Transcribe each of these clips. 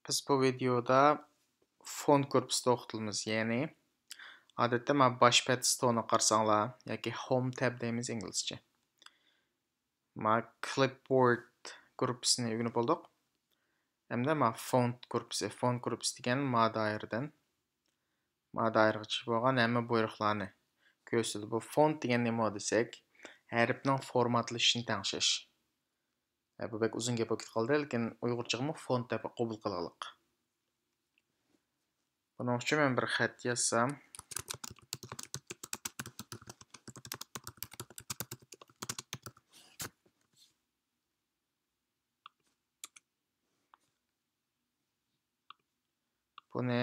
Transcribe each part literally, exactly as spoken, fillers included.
بىز بۇ ۋىدېيودا فونت گۇرۇپپىسىدا ئوقۇتۇلىمىز، يەنى ئادەتتە مانا باش پەتىسى تونىغا قارىساڭلار ياكى ھوم تەب دەيمىز ئىنگلىزچە. مانا كلىپبورد گۇرۇپپىسىنى ئۆگىنىپ بولدۇق. ئەمدى مانا فونت گۇرۇپپىسى، فونت گۇرۇپپىسى دېگەن مانا دائىرىدىن، مانا دائىرىغىچە بولغان ھەممە بۇيرۇقلارنى كۆرسىتىدۇ. بۇ فونت دېگەن نېمە دېسەك، ھەرپنىڭ فورماتلىشىشىنى تەڭشەش. ئە، بۇ بەك ئۇزۇن گەپ بولۇپ كېتىپ قالدى، لېكىن ئۇيغۇرچىغىمۇ فونت دەپ قوبۇل قىلغىلىق. بۇنىڭ ئۈچۈن مەن بىر خەت يازسام. بۇنى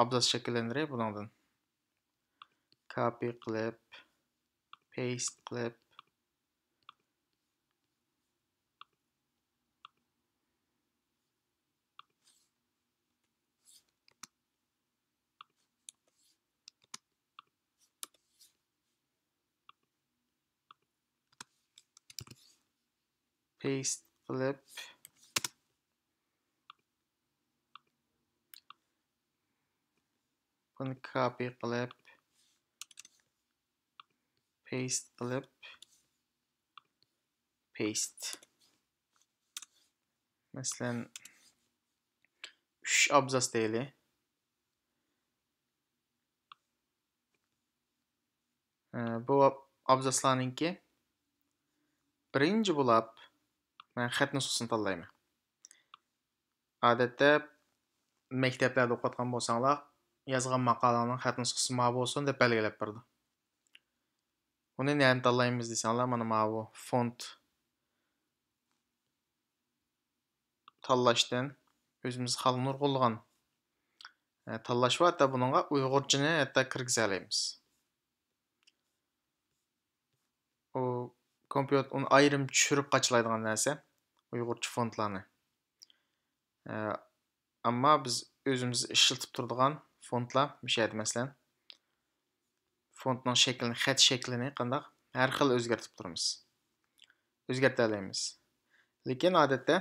ئابزاس شەكىللەندۈرەي بۇنىڭدىن. كاپى قىلىپ، پەيست قىلىپ، پەيست قىلىپ، بۇنى كاپى قىلىپ، پەيست قىلىپ، پەيست. مەسىلەن، ئۈچ ئابزاس دەيلى. ئە، بۇ ئابزاسلارنىڭكى بىرىنچى بولاپ مەن خەت نۇسخىسىنى تاللايمەن. ئادەتتە مەكتەپلەردە ئوقۇۋاتقان بولساڭلار، يازغان ماقالەڭنىڭ خەت نۇسخىسى ماۋۇ بولسۇن دەپ بەلگىلەپ بېرىدۇ. ئۇنى نەدىن تاللايمىز دېسەڭلار، مانا ماۋۇ فونت تاللاشتىن ئۆزىمىز خالىغان نۇرغۇنلىغان، ئە، تاللاش بار. ھەتتا بۇنىڭغا ئۇيغۇرچىنى ھەتتا كىرگۈزەلەيمىز. ئۇ كومپيۇتېر ئۇنى ئايرىم چۈشۈرۈپ قاچىلايدىغان نەرسە، ئۇيغۇرچە فونتلارنى. ئە، ئەمما بىز ئۆزىمىز ئىشلىتىپ تۇرىدىغان فونتلار، مۇشۇ يەردە مەسىلەن، فونتنىڭ شەكلىنى، خەت شەكلىنى قانداق ھەر خىل ئۆزگەرتىپ تۇرىمىز. ئۆزگەرتەلەيمىز. لېكىن ئادەتتە،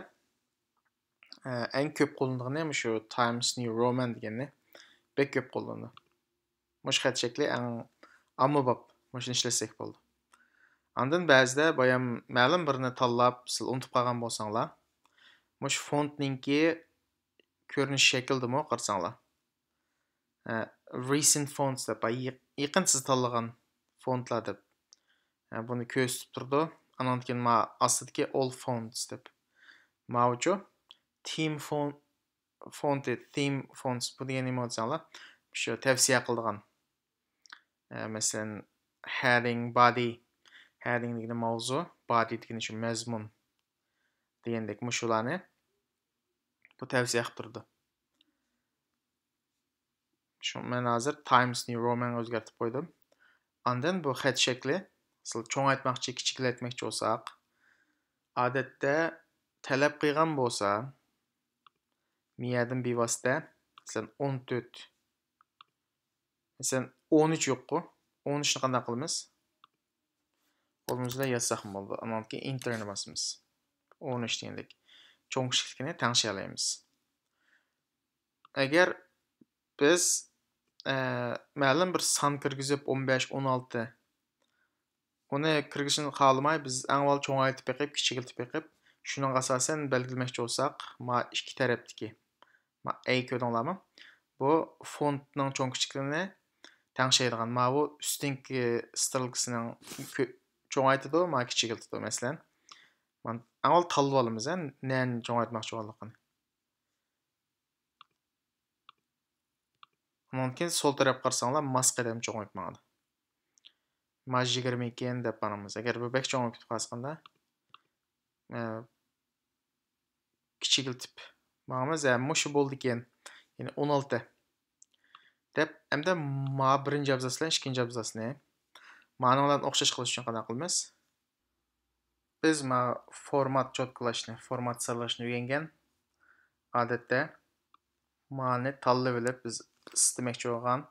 ئە، ئەڭ كۆپ قوللىنىدىغىنى مۇشۇ تايمس نيۇ رومان دېگەننى بەك كۆپ قوللىنىدۇ. مۇشۇ خەت شەكلى ئەڭ ئاممىباب، مۇشۇنى ئىشلەتسەك بولىدۇ. ئاندىن بەزىدە بايام مەلۇم بىرنى تاللاپ، سىز ئۇنتۇپ قالغان بولساڭلار، مۇشۇ فونتنىڭكى كۆرۈنۈش شەكلىدىمۇ قارىساڭلار. ئە، رىسېنت فونتس دەپ، يېق-، يېقىن سىز تاللىغان فونتلار دەپ. ئە، بۇنى كۆرسىتىپ تۇرىدۇ. ئانىڭدىن كېيىن ما ئاستىدىكى ئول فونتس دەپ. ماۋۇچۇ تىم فون-، فونتى، تىم فونتس، بۇ دېگەن نېمە دېسەڭلار، شۇ تەۋسىيە قىلىدىغان. ئە، مەسىلەن، ھېدىڭ، بادى. ھېدىڭ دېگىنى ماۋزۇ، بادى دېگىنى شۇ مەزمۇن دېگەندەك مۇشۇلارنى بۇ تەۋسىيە قىلىپ تۇرىدۇ. شۇ مەن ھازىر تايمس نيۇ رومانغا ئۆزگەرتىپ قويدۇم. ئاندىن بۇ خەت شەكلى، مىسال، چوڭايتماقچى، كىچىكلەتمەكچى بولساق، ئادەتتە تەلەپ قىلغان بولسا، مىيەدىن بىۋاسىتە، مەسىلەن، ئون تۆت، مەسىلەن، ئون ئۈچ يوققۇ؟ ئون ئۈچنى قانداق قىلىمىز؟ قولىمىز بىلەن يازساقمۇ بولىدۇ. ئانان كېيىن ئېنتېرنى باسىمىز. ئون ئۈچ دېگەندەك. چوڭ كىچىكلىكىنى تەڭشىيەلەيمىز. ئەگەر بىز، ئە، مەلۇم بىر سان كىرگۈزۈپ، ئون بەش، ئون ئالتە، ئۇنى كىرگۈزۈشنى خالىماي، بىز ئەڭ ئاۋۋال چوڭايتىپ بېقىپ، كىچىكلىتىپ بېقىپ، شۇنىڭغا ئاساسەن بەلگىلىمەكچى بولساق، ما ئىككى تەرەپتىكى، ما ئەي كۆردۈڭلارمۇ؟ بۇ فونتنىڭ چوڭ كىچىكلىكىنى تەڭشەيدىغان. ماۋۇ ئۈستۈنكى سترېلكىسىنىڭ كۆ-، چوڭايتىدۇ، ما كىچىكلىتىدۇ، مەسىلەن. مانا ئەڭ ئاۋۋال تاللىۋالىمىز، ھە، نەنى چوڭايتماقچى بولغانلىقىنى. ئۇنىڭدىن كېيىن سول تەرەپكە قارىساڭلار، ماس قەدەم چوڭىيىپ ماڭىدۇ. ما يىگىرمە ئىكەن دەپ ماڭىمىز. ئەگەر بۇ بەك چوڭىيىپ كېتىپ قالسا، ئە، كىچىكلىتىپ ماڭىمىز. ھە، مۇشۇ بولدىكەن. يەنى ئون ئالتە. دەپ، ئەمدى ما بىرىنچى ئابزاس بىلەن ئىككىنچى ئابزاسنى مانىڭ بىلەن ئوخشاش قىلىش ئۈچۈن قانداق قىلىمىز؟ بىز ما فورمات چوتكىلاشنى، فورمات سارىلاشنى ئۆگەنگەن. ئادەتتە مانى تاللىۋېلىپ، بىز ئىستىمەكچى بولغان،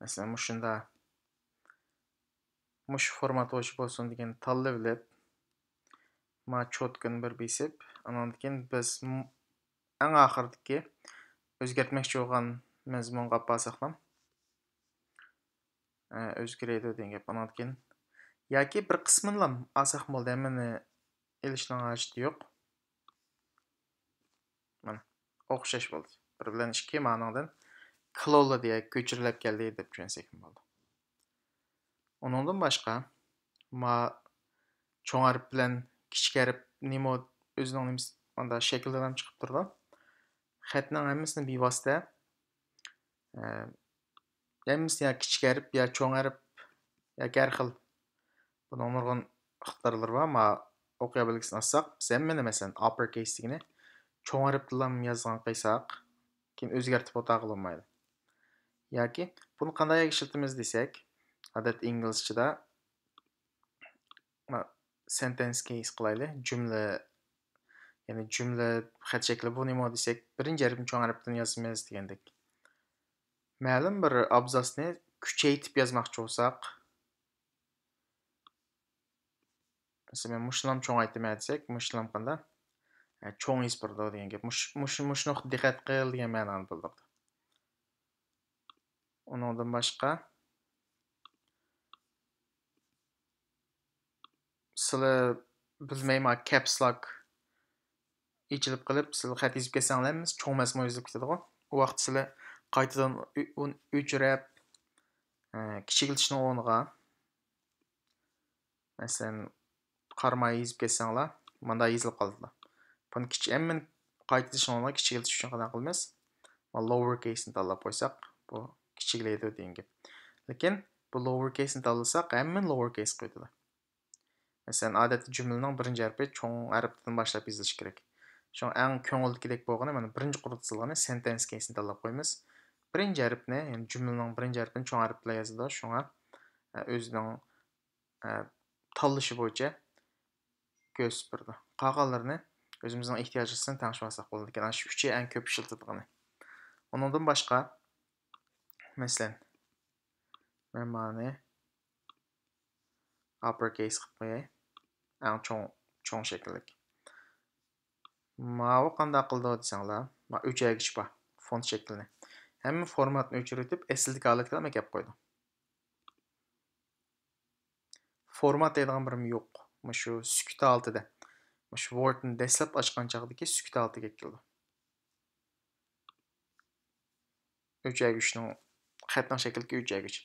مەسىلەن، مۇشۇنداق، مۇشۇ فورمات بويىچە بولسۇن دېگەننى تاللىۋېلىپ، ما چوتكىنى بىر بېسىپ، ئانىڭدىن كېيىن بىز م-، ئەڭ ئاخىرىدىكى ئۆزگەرتمەكچى بولغان مەزمۇنغا ئاپارساقلام، ئۆزگىرىدۇ دېگەن گەپ. ئانىڭدىن كېيىن ياكى بىر قىسمىنىلام ئالساق بولدى، ھەممىنى ئېلىشنىڭ ھاجىتى يوق. مانا، ئوخشاش بولدى. بىر بىلەن ئىككى مانىڭدىن كلولىدى ياكى كۆچۈرۈلۈپ كەلدى دەپ چۈشەنسەكمۇ بولدى. ئۇنىڭدىن باشقا، ما چوڭ ھەرپ بىلەن كىچىك ھەرپ نېمە ئۆزىنىڭ نېمىسى ماندا شەكلىدىن ھەم چىقىپ تۇرىدۇ. خەتنىڭ ھەممىسىنى بىۋاسىتە، ئە، ھەممىسى يا كىچىك ھەرپ، يا چوڭ ھەرپ، ياكى ھەر خىل. بۇنىڭ نۇرغۇن ئىقتىدارلىرى بار. ما ئوقۇيا بەلگىسىنى ئاچساق، بىز ھەممىنى، مەسىلەن، ئاپپېر كەيس دېگىنى چوڭ ھەرپتىنلا يازغان قىلساق، كېيىن ئۆزگەرتىپ ئوتاغىلى بولمايدۇ. ياكى بۇنى قانداق ئىشلىتىمىز دېسەك، ئادەتتە ئىنگلىزچىدا، ما، سېنتېنس كەيس قىلايلى. جۈملە، يەنى جۈملە خەت شەكلى بۇ نېمە دېسەك، بىرىنچى ھەرپنى چوڭ ھەرپتىن يازىمىز دېگەندەك. مەلۇم بىر ئابزاسنى كۈچەيتىپ يازماقچى بولساق، مەسىلەن، مۇشۇنىلا چوڭايتىمەن دېسەك، مۇشۇنىلا قانداق؟ ھە، چوڭ يېزىپ بېرىدۇ دېگەن گەپ. مۇش-، مۇشۇ، مۇشۇ نۇقتا دىققەت قىل دېگەن مەنىنى بىلدۈرىدۇ. ئۇنىڭدىن باشقا، سىلى بىلمەي ما كەپس لاك ئېچىلىپ قېلىپ، سىلى خەت يېزىپ كەتسەڭلار، ھەممىسى چوڭ مەزمۇن يېزىلىپ كېتىدىغۇ. ئۇ ۋاقىتتا سىلى ئۆ-، ئۇنى ئۆچۈرۈپ، ئە، كىچىكلىتىشنىڭ ئورنىغا، مەسىلەن، قارىماي يېزىپ كەتسەڭلار، ماندا يېزىلىپ قالىدۇ. بۇنى كىچىك، ھەممىنى قايتا يېزىشنىڭ ئورنىغا كىچىكلىتىش ئۈچۈن قانداق قىلىمىز؟ ما لوئەر كەيسنى تاللاپ قويساق، بۇ كىچىكلەيدۇ دېگەن گەپ. لېكىن بۇ لوئەر كەيسنى تاللىساق، ھەممىنى لوئەر كەيس قويىدۇ. مەسىلەن، ئادەتتە جۈملىنىڭ بىرىنچى ھەرپى چوڭ ھەرپتىن باشلاپ يېزىلىشى كېرەك. شۇڭا ئەڭ كۆڭۈلدە كېلەك بولغىنى، مانا بىرىنچى قۇردا تىزىلغىنى سېنتېنس كەيسنى تاللاپ قويىمىز. بىرىنچى ھەرپنى، يەنى جۈملىنىڭ بىرىنچى ھەرپىنى چوڭ ھەرپ بىلەن يازىدۇ. شۇڭا، ئە، ئۆزىنىڭ، ئە، تاللىشى بويىچە كۆرسىتىپ بېرىدۇ. قالغانلىرىنى ئۆزىمىزنىڭ ئېھتىياجىغا تەڭشىۋالساق بولىدىكەن. ئاشۇ ئۈچى ئەڭ كۆپ ئىشلىتىدىغىنى. ئۇنىڭدىن باشقا، مەسىلەن، مەن مانى ئاپپېر كەيس قىلىپ قوياي. ئەڭ چوڭ، چوڭ شەكىللىك. ماۋۇ قانداق قىلىدۇ دېسەڭلار، ما ئۆچۈرگۈچ بار، فونت شەكلىنى. ھەممە فورماتنى ئۆچۈرۈۋېتىپ، ئەسلىدىكى ھالەتكە ئەكەپ قويىدۇ. فورمات دەيدىغان بىرىمۇ يوق. مۇشۇ سۈكۈت ھالىتىدە. مۇشۇ ۋوردنى دەسلەپ ئاچقان چاغدىكى سۈكۈت ھالىتىگە كېلىدۇ. ئۆچۈرگۈچنىڭ، خەتنىڭ شەكلىدىكى ئۆچۈرگۈچ.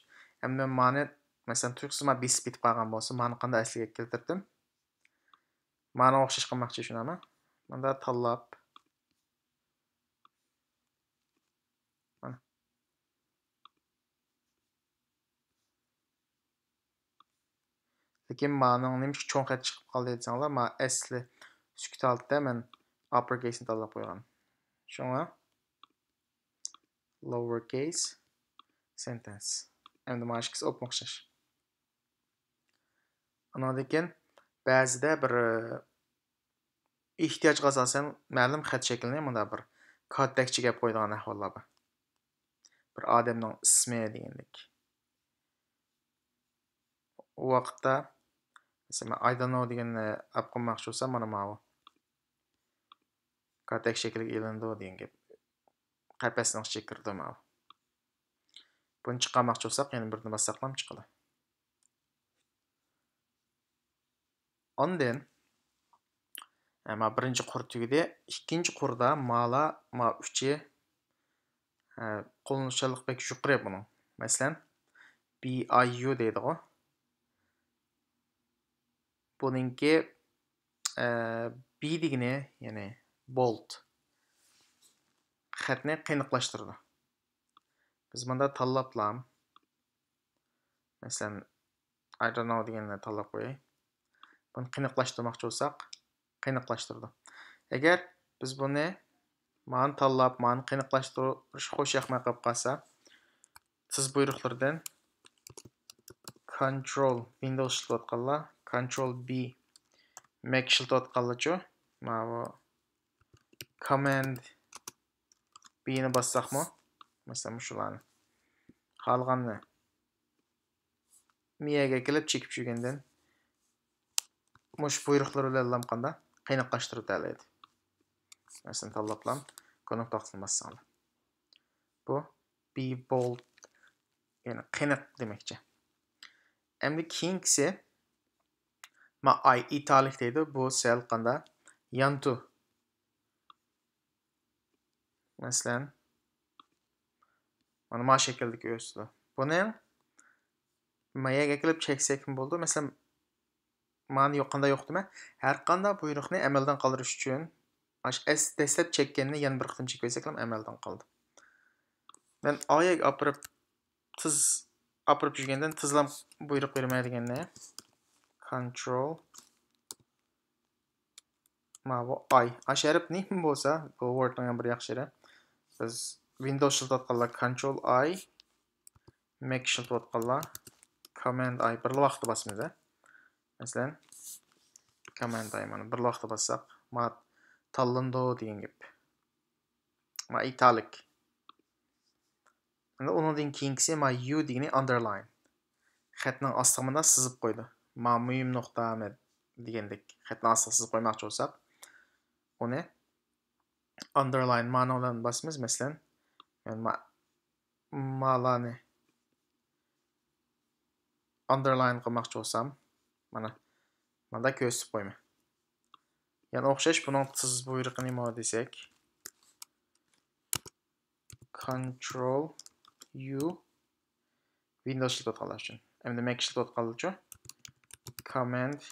ئەمدى مەن مانى، مەسىلەن، تۇيۇقسىزما بېسىپ كېتىپ قالغان بولسا، مانى قانداق ئەسلىگە كەلتۈردۈم؟ مانا ئوخشاش قىلماقچى شۇنىمۇ. مۇندا تاللاپ، مانا. لېكىن مانىڭ نېمىشقا چوڭ خەت چىقىپ قالدى دېسەڭلار، ما ئەسلى سۈكۈت ھالىتىدە مەن ئاپپېر كەيسنى تاللاپ قويغان. شۇڭا لوئەر كەيس سېنتېنس. ئەمدى مانا ئىككىسى ئوپمۇ ئوخشاش. ئانىڭدىن كېيىن بەزىدە بىر، ئېھتىياجغا ئاساسەن مەلۇم خەت شەكلىنى مۇنداق بىر كارتەكچىگە ئەپ قويىدىغان ئەھۋاللار بار. بىر ئادەمنىڭ ئىسمى دېگەندەك. ئۇ ۋاقىتتا، مەسىلەن، مەن ئاي دونت نو دېگەننى ئەپ قويماقچى بولسام، مانا ماۋۇ. كارتەك شەكلىگە ئېلىنىدۇ دېگەن گەپ. قەپەسنىڭ ئىچىگە كىرىدۇ ماۋۇ. بۇنى چىقارماقچى بولساق، يەنە بىرنى باسساقلام چىقىدۇ. ئاندىن، ئە، ما بىرىنچى قۇر تۈگىدى. ئىككىنچى قۇردا مالا، ما ئۈچى، ئە، قوللىنىشچانلىقى بەك يۇقىرى بۇنىڭ. مەسىلەن، بى ئاي يۇ دەيدىغۇ. بۇنىڭكى، ئە، بى دېگىنى، يەنى بولد. خەتنى قېنىقلاشتۇرىدۇ. بىز مۇندا تاللاپلا، مەسىلەن، ئاي دونت نو دېگەننى تاللاپ قوياي. بۇنى قېنىقلاشتۇرماقچى بولساق، قېنىقلاشتۇرىدۇ. ئەگەر بىز بۇنى مانى تاللاپ، مانى قېنىقلاشتۇرۇش خوش ياقماي قېلىپ قالسا، تىز بۇيرۇقلىرىدىن كونترول، ۋىندوۋس ئىشلىتىۋاتقانلار، كونترول بى، مەك ئىشلىتىۋاتقانلارچۇ، ماۋۇ كوماند بىنى باسساقمۇ، مەسىلەن، مۇشۇلارنى خالىغاننى مىيەگە كېلىپ چېكىپ چۈشۈرگەندىن مۇشۇ بۇيرۇقلىرى بىلەن قانداق قېنىقلاشتۇرۇپ دەلەيدۇ. مەسىلەن، تاللاپلام كۇنۇپكىسىنى باسساڭلار. بۇ be bold، يەنى قېنىق دېمەكچى. ئەمدى كېيىنكىسى، ما ئاي ئىتالىك دەيدۇ. بۇ سەل قاندا يانتۇ. مەسىلەن، مانا ما شەكىلدىكى ئۆسىدۇ. بۇنى ما يەرگە ئەكېلىپ چەكسەكمۇ بولىدۇ. مەسىلەن، مانى يوق، قاندا يوق دېمە. ھەر قانداق بۇيرۇقنى ئەمەلدىن قالدۇرۇش ئۈچۈن، ئاش-، ئەس-، دەسلەپ چەككەننى يەنە بىر قېتىم چېكىۋەتسەكلا ئەمەلدىن قالدى. مەن ئايەگە ئاپىرىپ، تېز ئاپىرىپ يۈرگەندىن تېزلا بۇيرۇق بېرىمەن دېگەننى. Control ماۋۇ ئاي. ئاش ھەرپ نېمە بولسا، بۇ ۋوردنىڭ يەنە بىر ياخشى يېرى. بىز ۋىندوز ئىشلىتىۋاتقانلار كونترول ئاي، مەك ئىشلىتىۋاتقانلار كوماند ئاي بىرلا ۋاقىتتا باسىمىز. مەسىلەن، كوماند ئاي مانا بىرلا ۋاقىتتا باسساق، ما تاللىنىدۇ دېگەن گەپ. ما ئىتالىك. ئەمدى ئۇنىڭدىن كېيىنكىسى ما يۇ دېگىنى ئاندېرلاين. خەتنىڭ ئاستىغا مۇنداق سىزىپ قويدى. ما مۇھىم نۇقتا دېگەندەك. خەتنىڭ ئاستىغا سىزىپ قويماقچى بولساق، ئۇنى ئاندېرلاين مانىڭ بىلەن باسىمىز. مەسىلەن، مەن ما-، مالارنى ئاندېرلاين قىلماقچى بولسام، مانا، ماندا كۆرسىتىپ قويىمەن. يەنە ئوخشاش بۇنىڭ تېز بۇيرۇقى نېمە دېسەك، كونترول يۇ، ۋىندوز ئىشلىتىۋاتقانلار ئۈچۈن. ئەمدى مەك ئىشلىتىۋاتقانلارچۇ؟ كوماند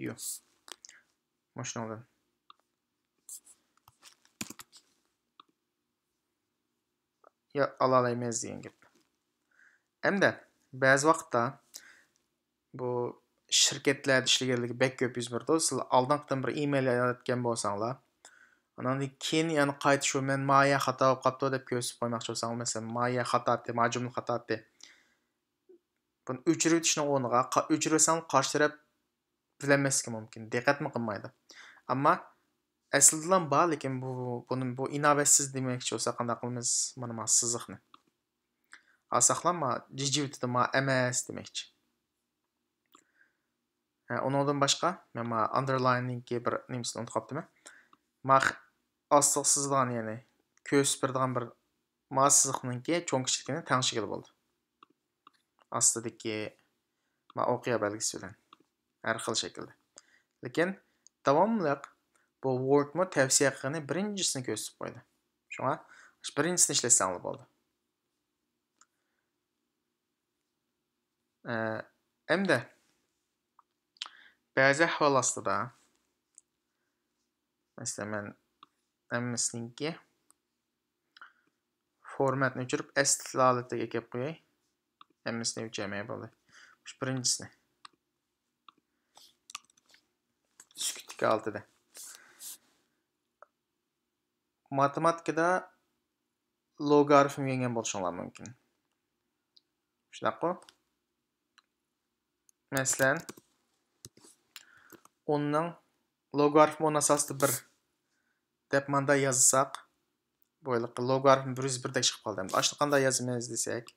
يۇ. مۇشۇنىڭدىن. يا ئالالايمىز دېگەن گەپ. ئەمدى بەزى ۋاقىتتا بۇ شىركەتلەردە ئىشلىگەنلىكى بەك كۆپ يۈز بېرىدۇ. سىلەر ئالدىنقىدىن بىر ئىمېيل يازىۋەتكەن بولساڭلار، ئاناندىن كېيىن يەنە قايتا شۇ مەن ما يەر خاتا بولۇپ قاپتۇ دەپ كۆرسىتىپ قويماقچى بولساڭلار، مەسىلەن، ما يەر خاتا ئەتتى، ما جۈملە خاتا ئەتتى. بۇنى ئۆچۈرۈۋېتىشنىڭ ئورنىغا، قا-، ئۆچۈرۈۋەتسەڭلار قارشى تەرەپ بىلەلمەسلىكى مۇمكىن، دىققەتمۇ قىلمايدۇ. ئەمما ئەسلىدىلا بار، لېكىن بۇ، بۇنى، بۇ ئىناۋەتسىز دېمەكچى بولسا قانداق قىلىمىز؟ مانا، ما سىزىقنى ئالساقلا، ما جىجىۋېتىدۇ، ما ئەمەس دېمەكچى. ھە، ئۇنىڭدىن باشقا، مەن ما ئاندېرلايننىڭكى بىر نېمىسىنى ئۇنتۇپ قاپتىمەن. ما خ-، ئاستىغا سىزىدىغان، يەنى كۆرسىتىپ بېرىدىغان بىر ما سىزىقنىڭكى چوڭ كىچىكىنى تەڭشىگىلى بولىدۇ. ئاستىدىكى ما ئوقيا بەلگىسى بىلەن ھەر خىل شەكىلدە. لېكىن داۋاملىق بۇ ۋوردمۇ تەۋسىيە قىلغىنى بىرىنچىسىنى كۆرسىتىپ قويدى. شۇڭا بىرىنچىسىنى ئىشلەتسەڭلار بولدى. ئە، ئەمدى بەزى ئەھۋال ئاستىدا، مەسىلەن، مەن ھەممىسىنىڭكى فورماتنى ئۆچۈرۈپ، ئەسلى ھالىتىگە ئەكەپ قوياي. ھەممىسىنى ئۆچۈرمەي بولدى. مۇشۇ بىرىنچىسىنى. سۈكۈتتىكى ھالىتىدە. ماتېماتىكىدا لوگارىفم ئۆگەنگەن بولۇشۇڭلار مۇمكىن. شۇنداققۇ؟ مەسىلەن، ئوننىڭ لوگارىفمى ئون ئاساسىدا بىر دەپ ماندا يازساق، بۇ ھېلىقى لوگارىفم بىر يۈز بىردەك چىقىپ قالدى. ئەمدى ئاشۇنى قانداق يازىمىز دېسەك،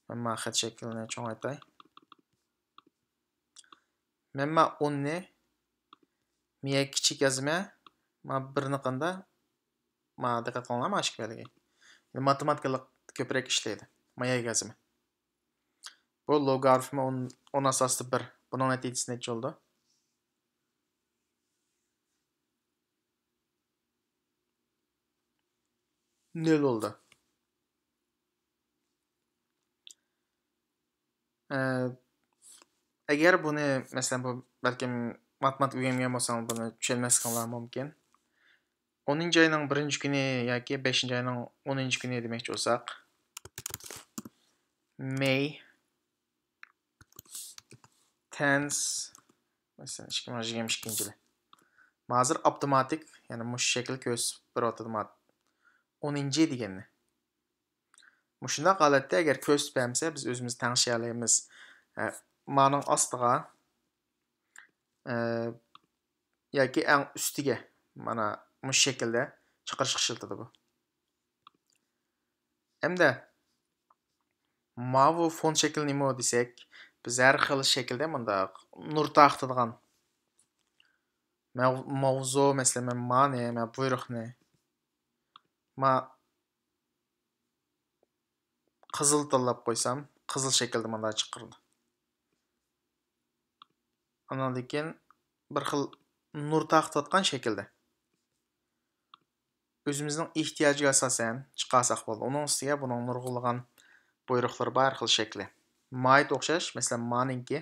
مەن ما خەت شەكلىنى چوڭايتاي. مەن ما ئوننى مىيە كىچىك يازىمەن، ما بىرنى قاندا، ما دىققەت قىلىڭلار، ما ئىككى بەلگە. ماتېماتىكىلىق كۆپرەك ئىشلەيدۇ. ما يەرگە يازىمەن. بۇ لوگارىفمى ئون، ئون ئاساسىدا بىر. بۇنىڭ نەتىجىسى نەچچە بولىدۇ؟ نۆل بولىدۇ. ئە، ئەگەر بۇنى، مەسىلەن، بۇ بەلكىم ماتېماتىكا ئۆگەنمىگەن بولساڭ، بۇنى چۈشەنمەسلىكىڭلار مۇمكىن. ئونىنچى ئاينىڭ بىرىنچى كۈنى ياكى بەشىنچى ئاينىڭ ئونىنچى كۈنى دېمەكچى بولساق، May tenth، مەسىلەن، ئىككى مىڭ يىگىرمە ئىككىنچى يىلى. ھازىر ئاپتوماتىك، يەنى مۇشۇ شەكىل كۆرسىتىپ بېرىۋاتىدۇ، مانا، ئونىنچى دېگەننى. مۇشۇنداق ھالەتتە ئەگەر كۆرسىتىپ بەرمىسە، بىز ئۆزىمىز تەڭشىيەلەيمىز. ئە، مانىڭ ئاستىغا، ئە، ياكى ئەڭ ئۈستىگە، مانا، مۇشۇ شەكىلدە چىقىرىشقا ئىشلىتىدۇ بۇ. ئەمدى ماۋۇ فونت شەكلى نېمە دېسەك، بىز ھەر خىل شەكىلدە مۇنداق نۇر تارقىتىدىغان مەۋ-، ماۋزۇ، مەسىلەن، مەن مانى، مەن بۇيرۇقنى، ما قىزىل تاللاپ قويسام، قىزىل شەكىلدە مۇنداق چىقىرىدۇ. ئاندىن كېيىن بىر خىل نۇر تارقىتىۋاتقان شەكىلدە. ئۆزىمىزنىڭ ئېھتىياجىغا ئاساسەن چىقارساق بولىدۇ. ئۇنىڭ ئۈستىگە بۇنىڭ نۇرغۇنلىغان بۇيرۇقلىرى بار، ھەر خىل شەكلى. مايت ئوخشاش، مەسىلەن، مانىڭكى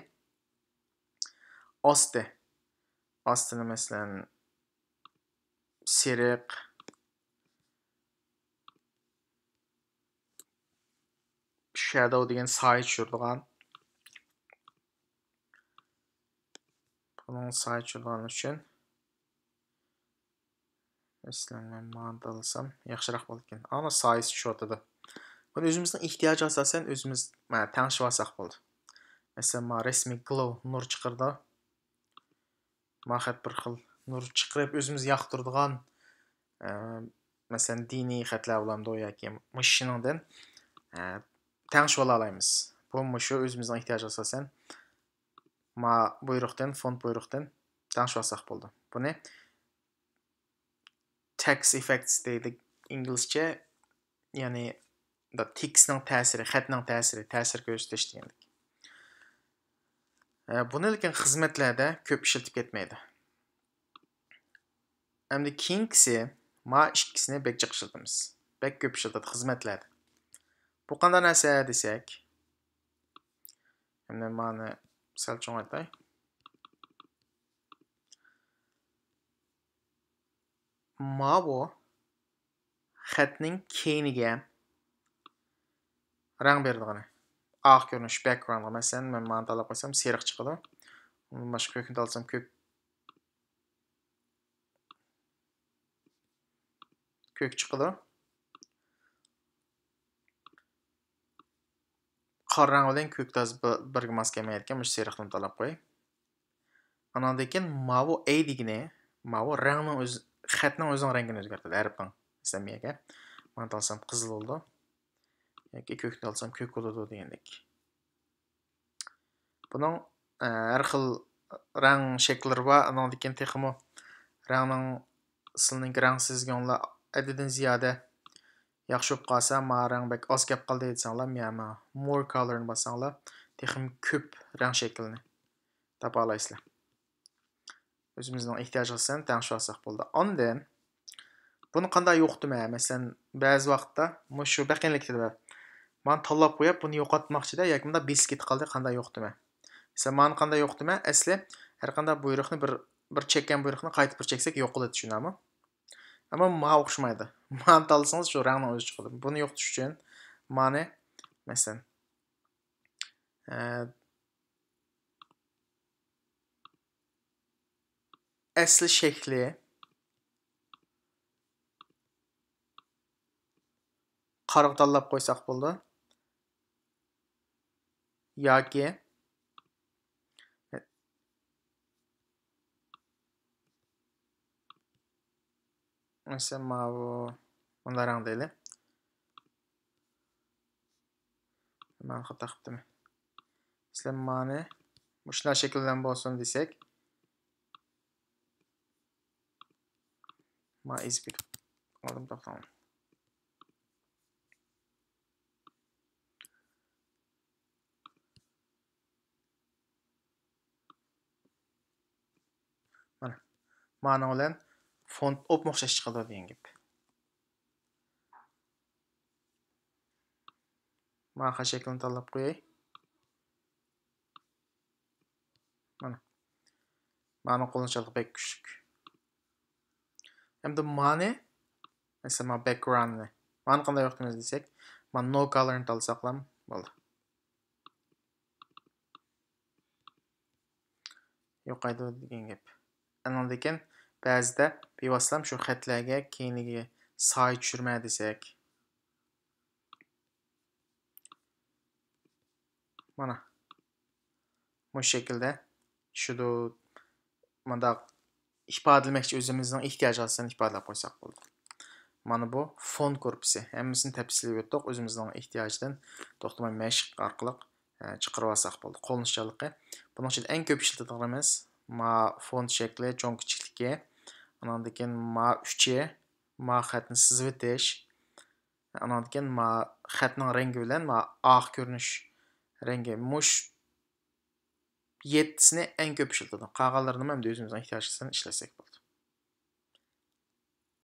ئاستى. ئاستىنى، مەسىلەن، سېرىق، شادو دېگەن سايە چۈشۈرىدىغان. بۇنىڭ سايە چۈشۈرىدىغان ئۈچۈن، مەسىلەن، مەن مانا تاللىسام ياخشىراق بولىدىكەن. ئانا سايىسى چۈشۈۋاتىدۇ. بۇنى ئۆزىمىزنىڭ ئېھتىياجىغا ئاساسەن ئۆزىمىز، مە، تەڭشىۋالساق بولىدۇ. مەسىلەن، ما رەسمىي گلو نۇر چىقىرىدۇ. ما خەت بىر خىل نۇر چىقىرىپ، ئۆزىمىز ياقتۇرىدىغان، ئە، مەسىلەن، دىنىي خەتلەر بولامدۇ ياكى مۇشۇنىڭدىن، ئە، تەڭشىۋالالايمىز. بۇ مۇشۇ ئۆزىمىزنىڭ ئېھتىياجىغا ئاساسەن ما بۇيرۇقتىن، فونت بۇيرۇقتىن تەڭشىۋالساق بولىدۇ. بۇنى تېكىست ئېففېكتس دەيدۇ ئىنگلىزچە، يەنى تېكىستنىڭ تەسىرى، خەتنىڭ تەسىرى، تەسىر كۆرسىتىش دېگەندەك. ئە، بۇنى لېكىن خىزمەتلەردە كۆپ ئىشلىتىپ كەتمەيدۇ. ئەمدى كېيىنكىسى، ما ئىككىسىنى بەك جىق ئىشلىتىمىز. بەك كۆپ ئىشلىتىدۇ خىزمەتلەردە. بۇ قانداق نەرسە دېسەك، ئەمدى مانى سەل چوڭايتاي. ماۋۇ خەتنىڭ كەينىگە رەڭ بېرىدىغىنى. ئاق كۆرۈنۈش، باكگراۋندغا، مەسىلەن، مەن مانا تاللاپ قويسام، سېرىق چىقىدۇ. ئۇندىن باشقا كۆكنى تاللىسام، كۆك، كۆك چىقىدۇ. قارا رەڭ بىلەن كۆك تاز بىرگە ماس كەلمەيدىكەن، مۇشۇ سېرىقنى تاللاپ قوياي. ئاناندىن كېيىن ماۋۇ ئەي دېگىنى، ماۋۇ رەڭنىڭ ئۆز-، خەتنىڭ ئۆزىنىڭ رەڭگىنى ئۆزگەرتىدۇ، ھەرپنىڭ. مەسىلەن، بۇ يەرگە مانا تاللىسام قىزىل بولىدۇ. ياكى كۆكنى تاللىسام كۆك بولىدۇ دېگەندەك. بۇنىڭ، ئە، ھەر خىل رەڭ شەكىللىرى بار. ئاناندىن كېيىن تېخىمۇ رەڭنىڭ، سىلىنىڭكى رەڭ سېزگۈڭلار ھەددىدىن زىيادە ياخشى بولۇپ قالسا، ما رەڭ بەك ئاز كەپ قالدى دېسەڭلار، يەنە مور كالورنى باسساڭلار، تېخىمۇ كۆپ رەڭ شەكلىنى تاپالايسىلەر. ئۆزىمىزنىڭ ئېھتىياجىغا ئاساسەن تەڭشىۋالساق بولىدۇ. ئاندىن بۇنى قانداق يوقىتىمەن؟ مەسىلەن، بەزى ۋاقىتتا مۇشۇ بەقىنلىكتە مانا تاللاپ قويۇپ، بۇنى يوقاتماقچىدا ياكى بۇنداق بېسىپ كېتىپ قالدى، قانداق يوقىتىمەن؟ مەسىلەن، مانا قانداق يوقىتىمەن؟ ئەسلى ھەر قانداق بۇيرۇقنى بىر، بىر چەككەن بۇيرۇقنى قايتا بىر چەكسەك يوقىلىدۇ، چۈشىنەمۇ؟ ئەمما ماڭا ئوخشىمايدۇ. مانا تاللىسىڭىز شۇ رەڭنىڭ ئۆزى چىقىدۇ. بۇنى يوقىتىش ئۈچۈن مانى، مەسىلەن، ئە، ئەسلى شەكلى قارىغا تاللاپ قويساق بولىدۇ. ياكى مەسىلەن، ماۋۇ مۇنداق رەڭ دەيلى. مەن خاتا قىپتىمەن. مەسىلەن، مانى مۇشۇنداق شەكىل بىلەن بولسۇن دېسەك، ما ئېزىپ كېتىپ قالدىم، توختاڭ. مانا، مانىڭ بىلەن فونت ئوپمۇ ئوخشاش چىقىدۇ دېگەن گەپ. مانا، شەكلىنى تاللاپ قوياي. مانا. مانىڭ قوللىنىشچانلىقى بەك كۈچلۈك. ئەمدى مانى، مەسىلەن، مانا، باكگراۋندنى. مانى قانداق يوقىتىمىز دېسەك، مانا، نو كالورنى تاللىساقلام بولدى. يوقايدۇ دېگەن گەپ. ئانىڭدىن كېيىن بەزىدە بىۋاسىتىلەم شۇ خەتلەرگە كەينىگە سايە چۈشۈرمە دېسەك. مانا. مۇشۇ شەكىلدە چۈشىدۇ. مۇنداق ئىپادىلىمەكچى، ئۆزىمىزنىڭ ئېھتىياجىغا ئاساسەن ئىپادىلەپ قويساق بولىدۇ. مانا بۇ فونت گۇرۇپپىسى. ھەممىسىنى تەپسىلىي ئۆتتۇق. ئۆزىمىزنىڭ ئېھتىياجىدىن توختىماي مەشىق ئارقىلىق، ئە، چىقىرىۋالساق بولىدۇ. قوللىنىشچانلىقى. بۇنىڭ ئىچىدە ئەڭ كۆپ ئىشلىتىدىغىنىمىز ما فونت شەكلى، چوڭ كىچىكلىكى. ئاناندىن كېيىن ما ئۈچى، ما خەتنى سىزىۋېتىش، ئاناندىن كېيىن ما خەتنىڭ رەڭگى بىلەن ما ئاق كۆرۈنۈش رەڭگى مۇش يەتتىسىنى ئەڭ كۆپ ئىشلىتىدۇ. قالغانلىرىنىمۇ ئەمدى ئۆزىمىزنىڭ ئېھتىياجىغا ئىشلەتسەك بولىدۇ.